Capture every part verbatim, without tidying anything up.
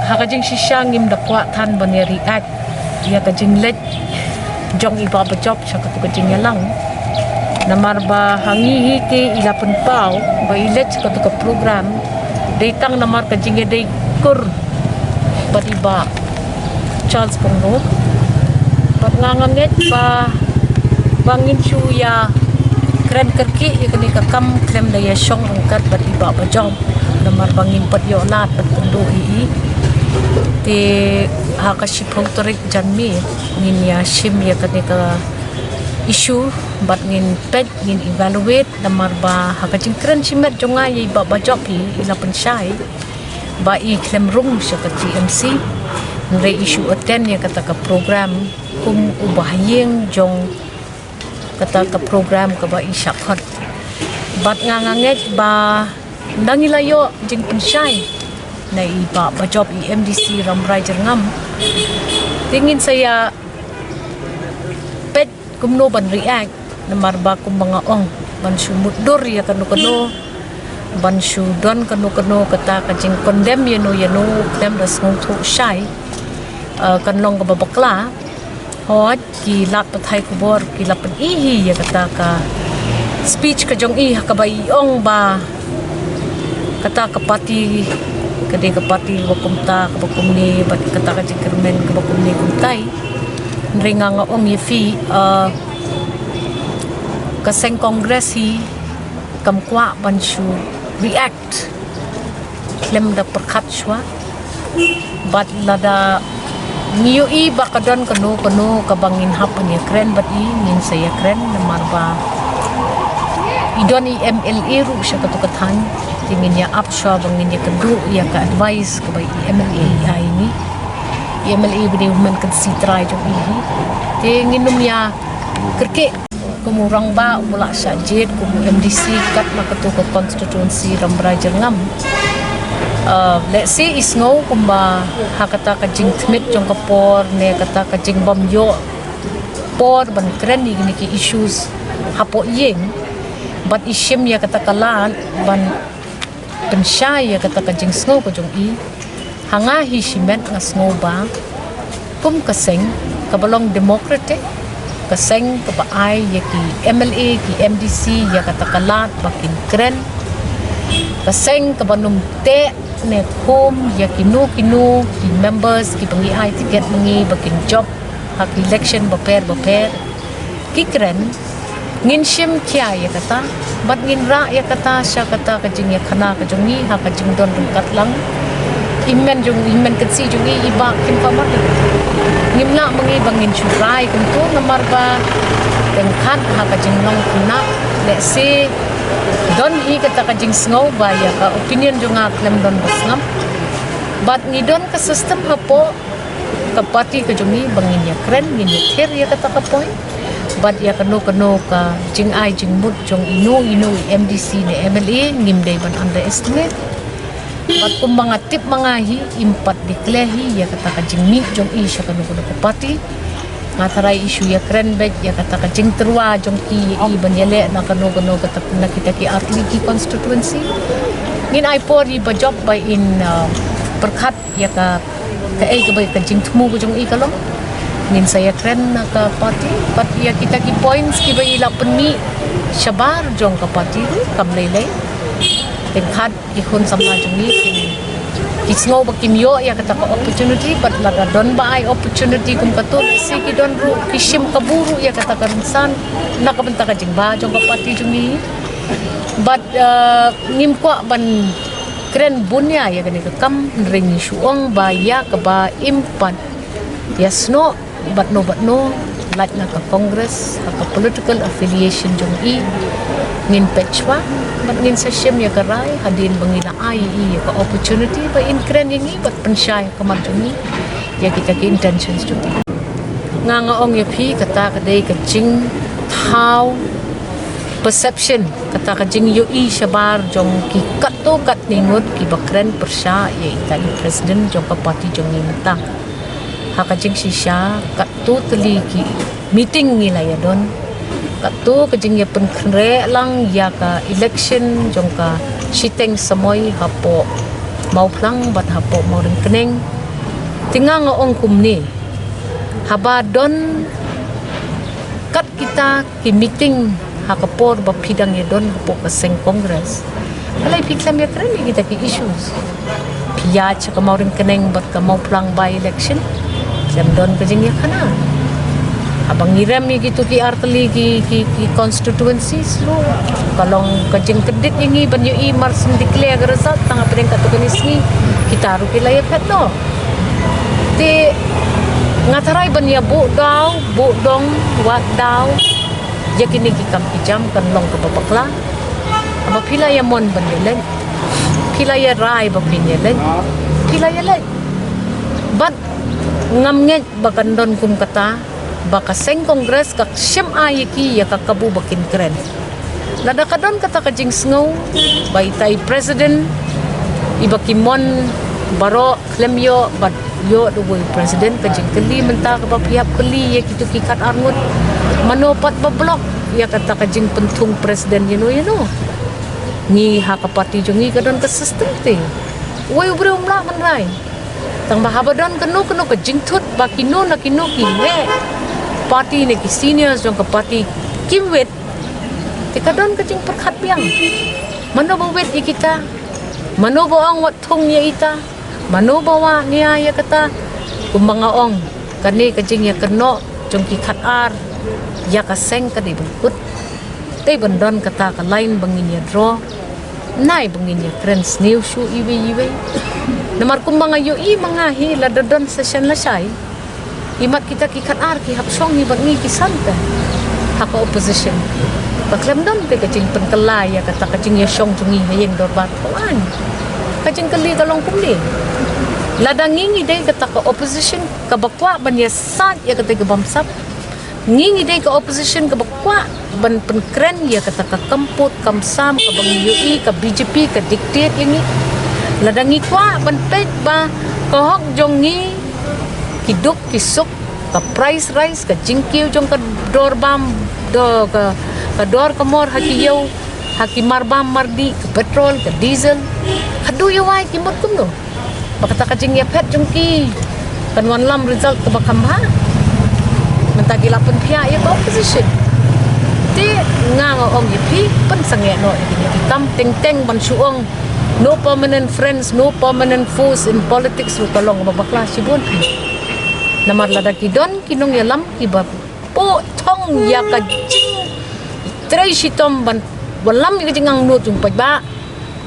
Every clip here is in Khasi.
Ha ka jingshisha ngim da kwah than ban ïa react ïa ka jingleit jong i Bah Bajop sha katu ka jingïalang. Namar ba ha ngi hi te i la pynpaw ba i leit sha katu ka program dei tang namar ka jingïadei kur bad i Bah Charles Pyngrope. Bad nga nga ngeit ba ba ngin shu ïa kren kyrkieh ïa kane ka kam khlem da ïa shong ryngkat bad i Bah Bajop. Namar ba ngim pat ïoh lad ban pynduh ïa i. Te ha ka shiphew tarik janmiet ngin ïa shim ïa kane ka issue bad ngin peit, ngin evaluate. Namar ba ha ka jingkren shimet jong nga ïa i Bah Bajop hi i la pynshai ba i khlem rung sha ka T M C. Hynrei i shu attend ïa kata ka program kum u bahaïing jong kata ka program kaba i shah khot. Bad nga nga ngeit ba nang i la ïoh jingpynshai na i Bah Bajop, i M D C Rambrai Jyrngam. Te ngin sa ïa peit kumno ban react, namar ba kumba nga ong, ban shu mutdur ïa kano kano, ban shu don kano kano kata ka jingkondem ïano ïano khlem da sngewthuh shai, eh, kan long kaba bakla. Hooid, ki lad pathai khubor ki la pyni hi ïa kata ka speech ka jong i ha kaba i ong ba kata ka party ka dei ka party kaba kumta kaba kumne bad kata ka jingkyrmen kaba kumne kumtai. Hynrei nga nga ong ïa phi, eh, ka seng Congress hi kam kwah ban shu react khlem da pyrkhat shuwa. Bad lada ngi ïohi ba ka don kano kano kaba ngin hap ban ïa kren bad i, ngin sa ïa kren namar ba i don i M L A ruh sha katu ka thaiñ. Te ngin ïa ap shuwa ba ngin ïa kynduh ïa ka advice kaba i M L A i ai ngi. I M L A ba dei u hynmen kynsi trai jong i hi. Te ngin ym ïa kyrkieh kum u rangbah uba la shah jied kum u M D C kat na katu ka constituency Rambrai Jyrngam. Ah, lehse i sngew kumba ha kata ka jingthmit jong ka por ne kata ka jingbym ïoh por ban kren ïa kine ki issues hapoh ïing. Bad i shim ïa kata ka lad ban pynshai ïa kata ka jingsngew ka jong i. Ha nga hi shimet nga sngew ba kum ka seng kaba long democratic, ka seng kaba ai ïa ki M L A, ki M D C ïa kata ka lad ba kin kren, ka seng kaba nym teh ne khum ïa kino kino ki members kiba ngi ai ticket ma ngi ba kin jop ha ki election bapher bapher. Ki kren, ngin shim khia ïa kata bad ngin rah ïa kata sha kata ka jingïakhana ka jong ngi ha ka jingdon ryngkat lang. I hynmen jong, i hynmen kynsi jong ngi i Bah Kimkhamar. Ngim lah ma ngi ba ngin shu rai kumto namar ba ryngkat ha ka jinglong khynnah, lehse don hi kata ka jingsngew ba ïa ka opinion jong nga khlem don ba sngap. Bad ngi don ka system hapoh ka party ka jong ngi ba ngin ïa kren, ngin ïa thir ïa kata ka point. Bad ïa kano kano ka jingai jingmut jong ino ino i M D C ne M L A ngim dei ban underestimate. Bad kumba nga tip ma nga hi, im pat declare hi ïa kata ka jingmih jong i sha kano kano ka party. Nga tharai i shu ïa kren beit ïa kata ka jingtyrwa jong ki ïa i ban ïaleh na kano kano kata na kita ki artylli ki constituency. Ngin ai por i Bah Bajop ba in, uh, pyrkhat ïa ka, kaei kaba ka jingthmu ka jong i ka long. Ngin sa ïa kren na ka party bad ïa kita ki points kiba i la pynmih shabar jong ka party ruh kam lei lei. Teng khat ki khun samla jong ngi ki, ki sngew ba kim ïoh ïa kata ka opportunity bad lada don ba ai opportunity kum kato, lehse ki don ruh ki shim kabu ruh ïa kata ka rynsan na ka bynta ka jingbha jong ka party jong ngi. Bad, uh, ngim kwah ban kren bun ïa ïa kane ka kam, hynrei ngi shu ong ba ïa kaba im pat ïasnoh bad no bad no, lait na ka Congress ha ka political affiliation jong i, ngin peit shwa bad ngin sa shim ïa ka rai hadien ba ngi la ai i ïa ka opportunity ba in kren ïa ngi bad pynshai ha khmat jong ngi ïa kita ki intentions jong i. Nga nga ong ïa phi, kata ka dei ka jingthaw perception, kata ka jingïohi shabar jong ki katto katne ngut kiba kren pyrshah ïa ita i president jong ka party jong ngi mynta. Ha ka jingshisha katto tylli ki meeting ngi la ïa don, katto ka jingïapynkhreh lang ïa ka election jong ka shiteng samoi hapoh Mawphlang bad hapoh Mawryngkneng. Te nga nga ong kumne, haba don kat kita ki meeting ha ka por ba phi dang ïa don hapoh ka seng Congress, balei phi khlem ïa kren ïa kita ki issues? Phi ïa cha ka Mawryngkneng bad ka Mawphlang by election, khlem don ka jingïakhana. Haba ngi rem ïa kitu ki artylli ki, ki, ki constituencies ruh, ka long ka jingkdit ïa ngi ban ïohi mar shen declare ka result tang hapdeng katu kane sngi, kita ruh ki la ïa phet noh. Te nga tharai ban ïa buh daw, buh dong, wad daw ïa kine ki kam ki jam kan long kaba bakla. Haba phi la ïa mon ban ïa leit, phi la ïa rai ba phin ïa leit, phi la ïa leit. Bad ngam ngeit ba kan don kum kata, ba ka seng Congress ka shem ai ïa ki ïa ka kabu ba kin kren. Lada ka don kata ka jingsngew ba itai president, iba ki mon baroh khlem ïoh bad ïoh da uwei u president, ka jingkylli mynta kaba phi hap kylli ïa kitu ki khat ar ngut, mano pat ba block ïa kata ka jingpynthung president ïano ïano? Ngi ha ka party jong ngi ka don ka system te. Uwei u briew um lah ban rai. Tang ba haba don kano kano ka jingthut ba kino na kino ki heh party ne ki seniors jong ka party kim wit, te ka don ka jingpyrkhat biang. Mano ba wit ïa kita? Mano ba ong wat thung ïa ita? Mano ba wad nia ïa kata? Kumba nga ong, kane ka jingïakynnoh jong ki khat ar ïa ka seng ka dei ban kut. Dei ban don kata ka line ba ngin ïa draw. Nai ba ngin ïa kren sniew shuh iwei iwei. Namar kumba nga ïohi ma nga hi, lada don session lashai, imat kita ki khat ar ki hap shong hi bad ngi ki san te ha ka opposition. Ba khlem don te ka jingpynkylla ïa kata ka jingïashong jong ngi ha ïing dorbar ka laiñ. Ka jingkylli ka long kumne, lada ngi ngi dei kata ka opposition kaba kwah ban ïasaid ïa kata ka bamsap, ngi ngi dei ka opposition kaba kwah ban pynkren ïa kata ka kam pud kam sam kaba ngi ïohi ka B J P ka dictate ïa ngi. Lada ngi kwah ban peit ba ka hok jong ngi, ki duk ki suk, ka price rise, ka jingkiew jong ka dor bam, do ka, ka dor ka mor ha ki ïew, ha ki mar bam mar dih, ka petrol, ka diesel, haduh ïa wai ki mut kumno? Ba kata ka jingïaphet jong ki kan wanlam result kaba kham bha. Mynta ki la pynphiah ïa ka opposition. Te nga nga ong ïa phi, pynsangeh noh ïa kine ki kam, teng teng ban shu ong no permanent friends, no permanent foes in politics ruh ka long kaba bakla shibun. Namar lada ki don ki nongïalam kiba poh thong ïa ka jingtrei shitom ban wallam ïa ka jingangnud jong paidbah,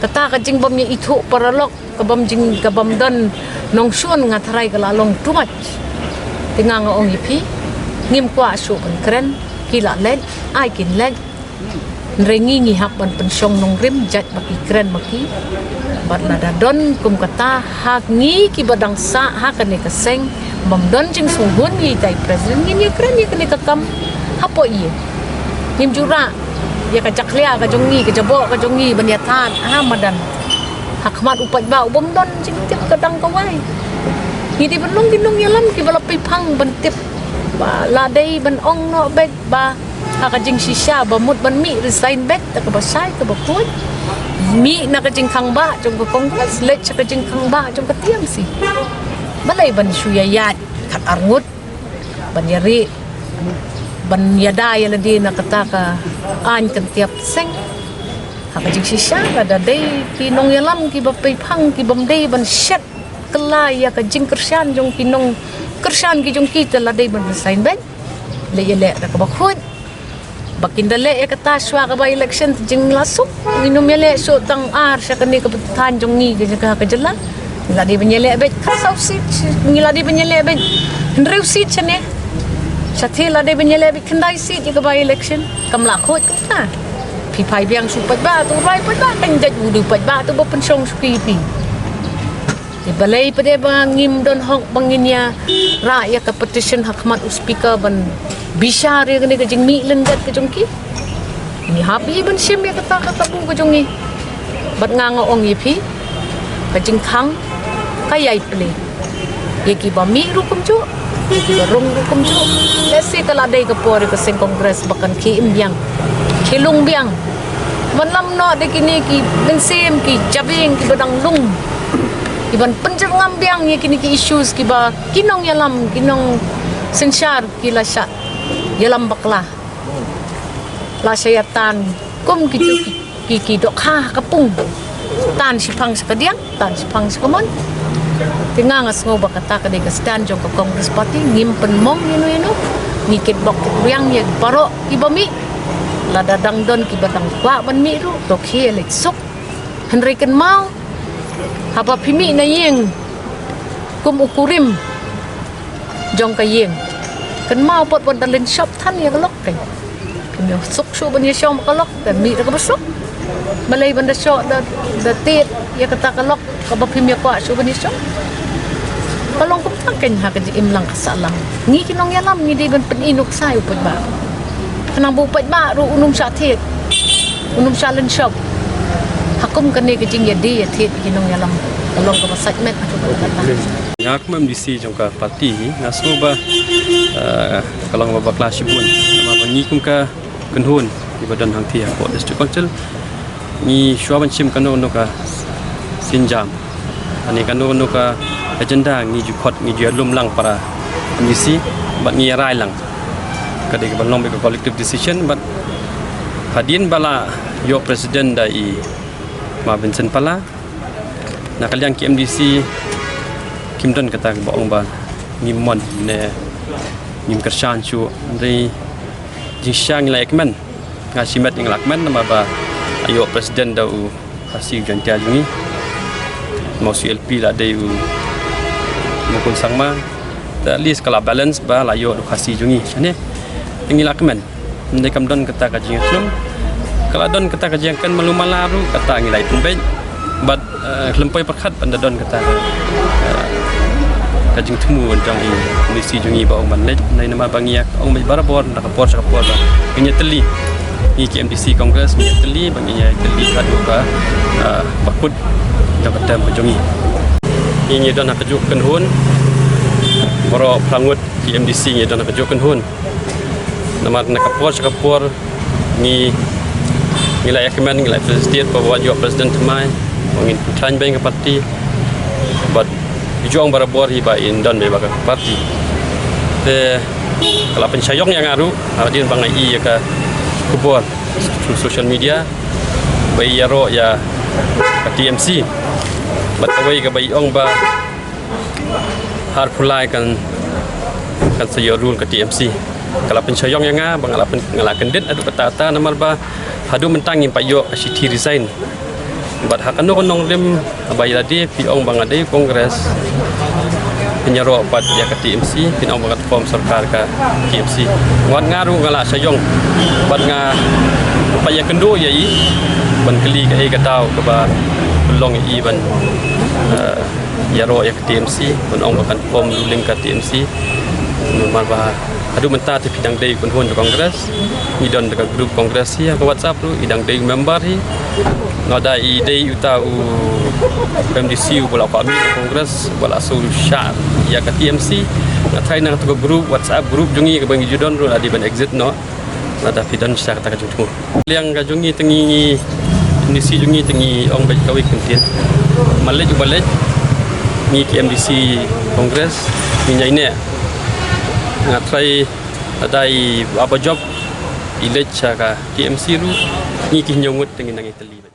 kata ka jingbym ïa ithuh paralok, ka bym jing, ka bym don nongshun, nga tharai ka la long too much. Te nga nga ong ïa phi, ngim kwah shuh ban kren, ki la leit, ai kin leit. Hynrei ngi ngi hap ban pynshong nongrim jait ba ki kren ma ki. Bad lada don kum kata ha ngi kiba dang sah ha kane ka seng, bym don jingsngewhun ïa itai president, ngin ïa kren ïa kane ka kam hapoh ïing. Ngim ju rah ïa ka jakhlia ka jong ngi, ka jaboh ka jong ngi ban ïa thad ha madan, ha khmat u paidbah u bym don jingtip ka dang kawei. Ngi dei ban long ki nongïalam kiba la pei phang ban tip ba la dei ban ong noh beit ba ha ka jingshisha ba mut ban mih resign beit da kaba shai kaba khuid. Mih na ka jingkhangbah jong ka Congress, leit sha ka jingkhangbah jong ka T M C. Balei ban shu ïa ïaid khat ar ngut ban ïa ri, ban ïada ïa lade na kata ka aiñ kan tiap seng? Ha ka jingshisha lada dei ki nongïalam kiba pei phang, ki bym dei ban shet kylla ïa ka jingkyrshan jong ki nongkyrshan ki jong ki, te la dei ban resign beit. Leh ïa leh da kaba khuid. Ba kin da leh ïa kata shwa kaba election te jingla suk. Ngin ym ïa leh shuh tang ar sha kane ka pynthaiñ jong ngi ka jaka ka jylla. Ngi la dei ban ïa leh beit khatsaw seat, ngi la dei ban ïa leh beit hynriew seat shane. Shatei la dei ban ïa leh beit khyndai seat ïa kaba election. Kam lah khuid kumta. Phi phai biang shu paidbah, tu rai paidbah, kan jait u dei paidbah tu ba pynshong shu ki phi. Te balei pat de ba ngim don hok ba ngin ïa rah ïa ka petition ha khmat u speaker ban bishar ïa kane ka jingmih lyndet ka jong ki? Ngi hap ïa ban shim ïa kata ka kabu ka jong ngi. Bad nga nga ong ïa phi, ka jingkhang ka ïai plie. Ïa kiba mih ruh kumjuh, ïa kiba rung ruh kumjuh. Lehse ka la dei ka por ïa ka seng Congress ba kan khie im biang, khie lung biang. Ban lam noh da kine ki mynsiem ki jabieng kiba dang lung. Kiban pynjyrngam biang ïa kine ki issues kiba ki nongïalam, ki nongsynshar ki la shah ïalam bakla. La shah ïatan kum ki, ki, ki dohkha ha ka pung. Tan shiphang sha kadiang, tan shiphang sha kamon. Te nga nga sngew ba kata ka dei ka stand jong ka Congress Party, ngim pynmong ïano ïano. Ngi kitbok kitriang ïa baroh kiba mih. Lada dang don kiba dang kwah ban mih ruh, to khie leit suk. Hynrei kynmaw, haba phi mih na ïing kum u kurim jong ka ïing, kynmaw, pat wan da lynshop than ïa ka lok, kan ym suk shuh ban ïashong ka lok, te mih da kaba suk. Balei ban da shoh da, da tied ïa kata ka lok kaba phim ïa kwah shuh ban ïashong? Ka long kumta kan ha ka jingim lang ka sahlang. Ngi ki nongïalam ngi dei ban pyni nuksa ïa u paidbah. Khnang ba u paidbah ruh un ym shah thied, un ym shah lynshop. Ha kum kane ka jingïadie ïathied ki nongïalam, ka long kaba sait met ha kata. Nga kum MDC jong ka party hi, nga sngew ba, eh, ka long kaba bakla shibun. Namar ba ngi kum ka kynhun kiba don hangtei hapoh District Council, ngi shuwa ban shim kano kano ka sienjam, ani kano kano ka agenda, ngi ju khot, ngi ju ïalum lang para MDC bad ngi ïarai lang. Ka dei kaba long beit ka collective decision bad hadien ba la ïoh president da i Ma Vincent Pala, na ka liang ki MDC kim don kata kaba ong ba ngim mon ne ngim kyrshan shuh. Hynrei jingshisha ngi la ïakmen. Nga shimet ngi la kmen namar ba la ïoh president da u Khasi u Jaiñtia jong ngi. Ma u C L P la dei u Mukul Sangma. Te at least ka la balance ba la ïoh da u Khasi jong ngi. Ane, te ngi la kmen. Hynrei kam don kata ka jingïasnoh. Ka la don kata ka jingïakmen malu mala ruh, kata ngi la ïatynbeit. Bad, eh, khlem poi pyrkhat ban da don kata, eh, ka jingthmu jong i MDC jong ngi ba ong ban leit. Hynrei namar ba ngi ïa ong beit barabor na ka por sha ka por ba ngin ïatylli. Ngi ki MDC Congress ngi ïatylli ba ngin ïatylli haduh ba, eh, ba kut jong ka term ka jong ngi. Ngi, ngi don ha kajuh ka kynhun. Baroh phra ngut ki MDC ngi don ha kajuh ka kynhun. Namar na ka por sha ka por ngi, ngi la ïakmen, ngi la felicitate ba wat ïoh president thymmai, ba ngin pynkhlaiñ beiñ ka party. Bad i ju ong barabor hi ba in don beit bad ka party. Te ka la pynshah ïong ïa nga ruh hadien ba nga ïohi ïa ka khubor through social media ba i ïaroh ïa ka TMC. Bad kawei kaba i ong ba ha arphew lai kan, kan sa ïoh rule ka TMC. Ka la pynshah ïong ïa nga ba nga la pyn-, nga la kyndit haduh katta katta namar ba haduh mynta ngim pat ïoh ka shithi resign. Bad ha kano kano ka nongrim ba ïa lade phi ong ba nga dei Congress, phin ïaroh pat ïa ka TMC, phin ong ba ngan form sorkar ka TMC. Wat nga ruh nga la shah ïong bad nga pat ïakynduh ïa i ban kylli kaei ka daw kaba pynlong ïa i ban, eh, ïaroh ïa ka TMC, ban ong ba kan form ruling ka TMC. Namar ba haduh mynta te phi dang dei u kynhun jong Congress. Ngi don da ka group Congress hi ha ka WhatsApp ruh, i dang dei u member hi. Nga da i dei uta u MDC uba la kwah mih Congress, uba la shu shah ïa ka TMC. Nga tharai na kata ka group WhatsApp group jong ngi kaba ngi ju don ruh la dei ban exit noh. Lada phi don sha kata ka jingthmu. Liang ka jong ngi te ngi, ngi MDC jong ngi te ngi ong beit kawei ka kyntien. Ma leit uba leit, ngi ki MDC Congress ngi ñiah ne. Nga tharai lada i Bah Bajop i leit sha ka TMC ruh, ngi ki hynñiew ngut te ngi nang ïatylli beit.